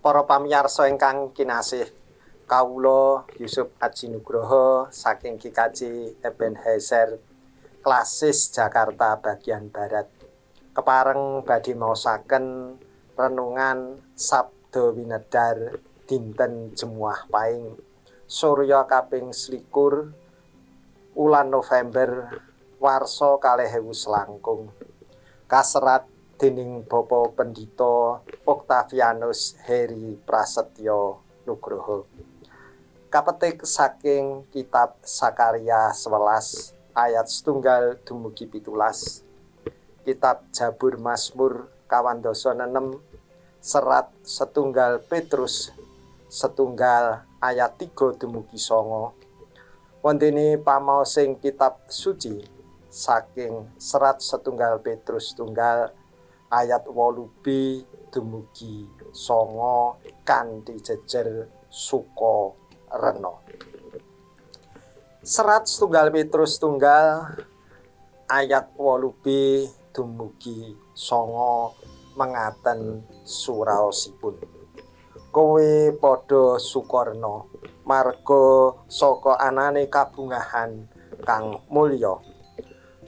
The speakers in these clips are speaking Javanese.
Para pamiyarsa ingkang kinasih, kawula Yusuf Aji Nugroho saking GKJ Ebenhaezer Klasis Jakarta bagian Barat. Kepareng badhe maosaken renungan Sabda Winedhar dinten Jemuah Paing Surya kaping 21 wulan November warsa 2000 langkung, kaserat dening Bapak Pendhita Octavianus Heri Prasetyo Nugroho. Kapetik saking kitab Sakaria 11 ayat 1 dumugi 17, Kitab Jabur Mazmur 86, Serat setunggal Petrus 1 ayat 3 dumugi 9. Wontene pamaosing kitab suci saking Serat setunggal Petrus 1 ayat 8b dumugi 9 kanthi jejer sukarena. Serat setunggal Petrus 1 ayat 8b dumugi 9 mengaten suraosipun. Kowe padha sukarna marga saka anane kabungahan kang mulya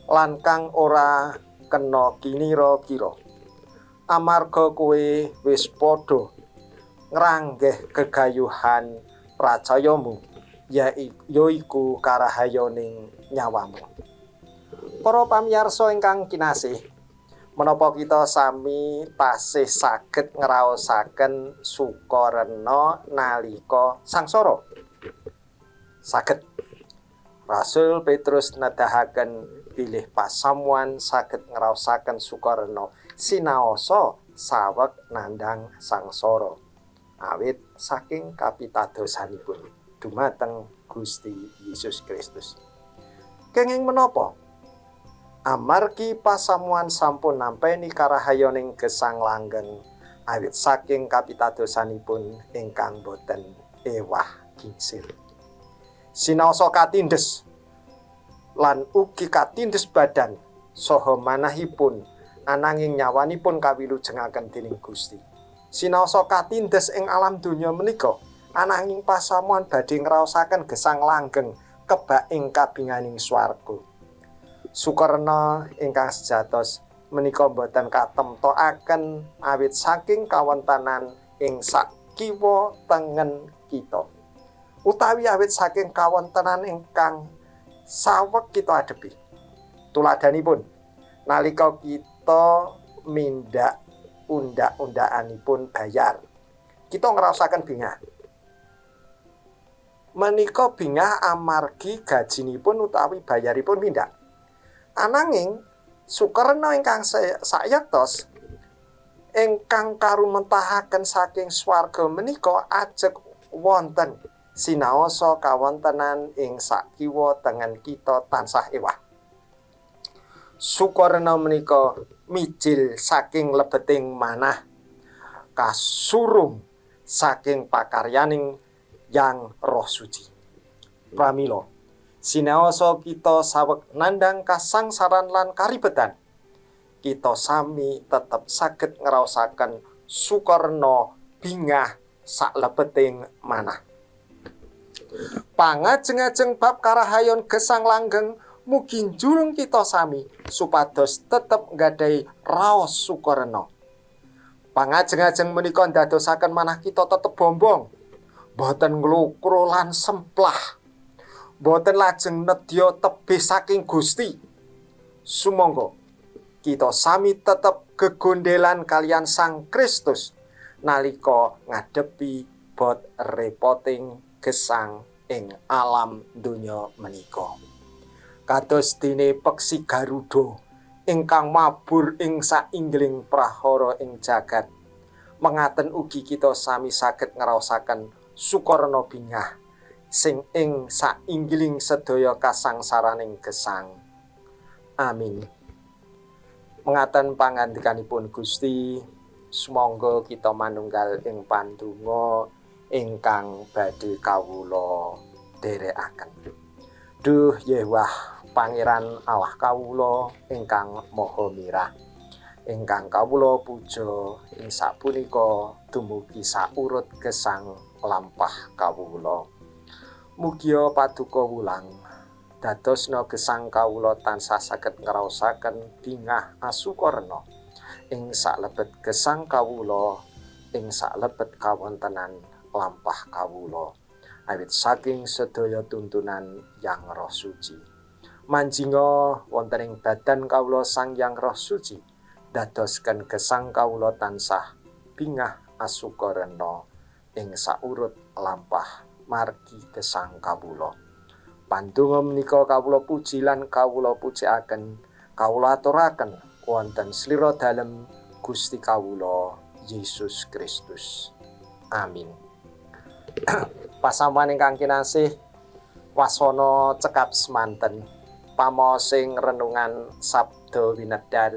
lan kang ora kena kinira-kira. Amarga kowe wis padha ngranggeh gegayuhan pracayamu, yaiku karahayoning nyawamu. Para pamiyarsa ingkang kinasih, menapa kita sami tasih saged ngraosaken sukarena nalika sangsara? Saged. Rasul Petrus nedahaken bilih pasamuan saged ngraosaken sukarena sinaosa saweg nandhang sangsara awit saking kapitadosanipun dumateng Gusti Yesus Kristus. Kenging menapa? Amargi pasamuan sampun nampeni karahayoning gesang langgeng awit saking kapitadosanipun ingkang boten ewah gingsir. Sinaosa katindes lan ugi katindes badan saha manahipun, ananging nyawanipun kawilujengaken dening Gusti. Sinaosa katindes ing alam donya menika, ananging pasamuan badhe ngraosaken gesang langgeng kebak ing kabinganing swarga. Sukarna ingkang sejatos menika boten katemtokaken awit saking kawontenan ing sak kiwa tengen kita, utawi awit saking kawontenan ingkang saweg kita adepi. Tuladhanipun nalika kita mindak undak-undakanipun bayar, kita ngraosaken bingah. Menika bingah amargi gajinipun utawi bayaripun mindak. Ananging sukarna ingkang sayektos ingkang karumentahaken saking swarga menika ajeg wonten sinaosa kawontenan ing sakiwa tengen kita tansah ewah. Sukarna menika mijil saking lebeting manah, kasurung saking pakaryaning Yang Roh Suci. Pramila sinaosa kita saweg nandhang kasangsaran lan karibetan, kita sami tetep saged ngraosaken sukarna bingah saklebeting manah. Pangajeng-ajeng bab karahayon gesang langgeng mugi njurung kita sami supados tetep nggadahi raos sukarna. Pangajeng-ajeng menika ndadosaken manah kita tetep bombong, boten nglukro lan semplah, boten lajeng nedya tebih saking Gusti. Sumangga kita sami tetep gegondelan kaliyan Sang Kristus nalika ngadepi bot repoting gesang ing alam donya menika. Kados dene peksi Garuda ingkang mabur ing sainggiling prahara ing jagat, mengaten ugi kita sami saged ngraosaken sukarna bingah sing ing sainggiling sedaya kasangsaraning gesang. Amin. Mengaten pangandikanipun Gusti, sumangga kita manunggal ing pandonga ingkang badhe kawula dherekaken. Duh Yewah, Pangeran Allah kawula ingkang Maha Mirah. Ingkang kawula puja ing sapunika dumugi saurut gesang lampah kawula. Mugia paduka wulang dadosna gesang kawula tansah saged ngraosaken bingah asukarena ing salebet gesang kawula, ing salebet kawontenan lampah kawula, awit saking sedaya tuntunan Yang Roh Suci. Manjinga wonten ing badan kawula Sang Hyang Roh Suci, dadosken gesang kawula tansah bingah asukarena ing saurut lampah margi gesang kawula. Pandonga menika kawula puji lan kawula pujikaken, kawula aturaken wonten slira dalem Gusti kawula Yesus Kristus. Amin. Pasamuan ingkang kinasih, wasana cekap semanten pamaosing renungan Sabda Winedhar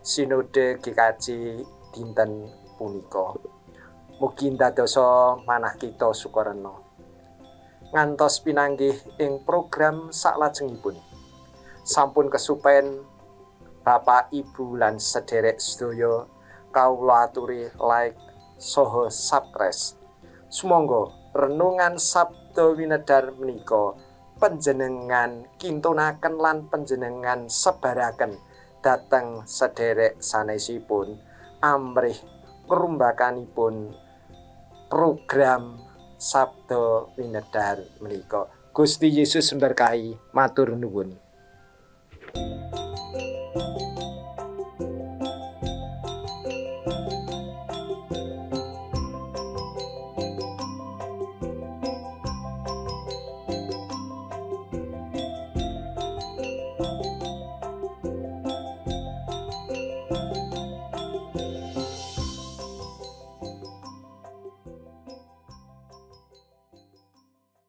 Sinode GKJ dinten punika. Mugi ndadosa manah kita sukarena. Ngantos pinanggih ing program saklajengipun. Sampun kesupen Bapak, Ibu lan sederek sedaya, kawula aturi like saha subscribe. Sumangga renungan Sabda Winedhar menika panjenengan kintunaken lan panjenengan sebaraken dhateng sederek sanesipun amrih ngrumbakanipun program Sabda Winedhar menika. Gusti Yesus memberkahi. Matur nuwun.